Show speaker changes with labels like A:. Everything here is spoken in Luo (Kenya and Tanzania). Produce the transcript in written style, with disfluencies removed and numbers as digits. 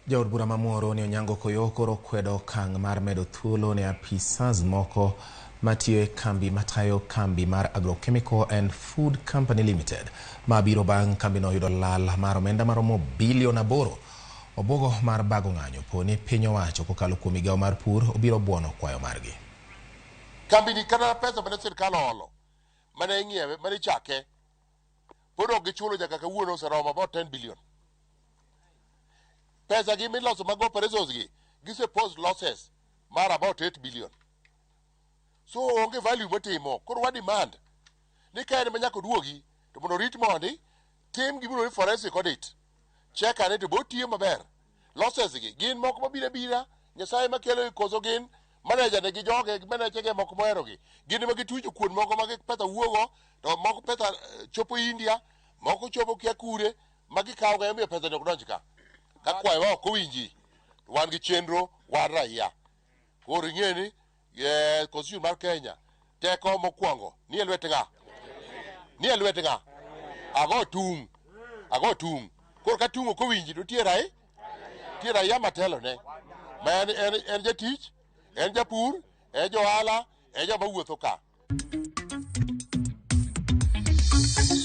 A: Jaod bura ma Muhoroni Onyango Koyo koro okwedo okang' mar medo thuolo ne apisas moko matiyo e kambi matayo kambi mar Agrochemical and Food Company Limited ma biro bang' kambino yudo lal mar omenda maromo bilion 8. Obwogo mar bago ng'anyo po ni piny owacho kokalo kuom migawo mar pur obiro buono kwayo margi.
B: Kambini kata pesa mane sirkal oolo mane ing'iewe mane ichake pod ok gichulo nyaka kawuono oseromo about 10 billion. Pesa gi miloso mag operations gi gise post losses mar about 8 billion. So onge value motimo. Koro wa demand ni ka en ma nyaka oduogi to mondo orit mondi tim gimiluongo ni forensic audit. Check ane to be otiyo maber. Losses gi gin moko mabiro abira Nyasaye makelo gi koso gin manager ne gi joge gi manager ge moko mohero gi. Gin ema gitucho kuon moko ma pesa wuogo to moko pesa chopo India, moko chopo kia kure ma gikawo ga emomiyo pesa ni ok donj ka. Ka kwayowa ok owinji to wan gi chenro wan raia. Koro ing'e ni constitution mar Kenya teko mokwongo ni e lwet ng'a? Ni e lwet ng'a? Ago tung'. Ago tung'. Koro ka tung' ok owinji to nitie rai nitie raia matelo ne. Ma en jatich, en japur, en johala, en joma wuotho ka.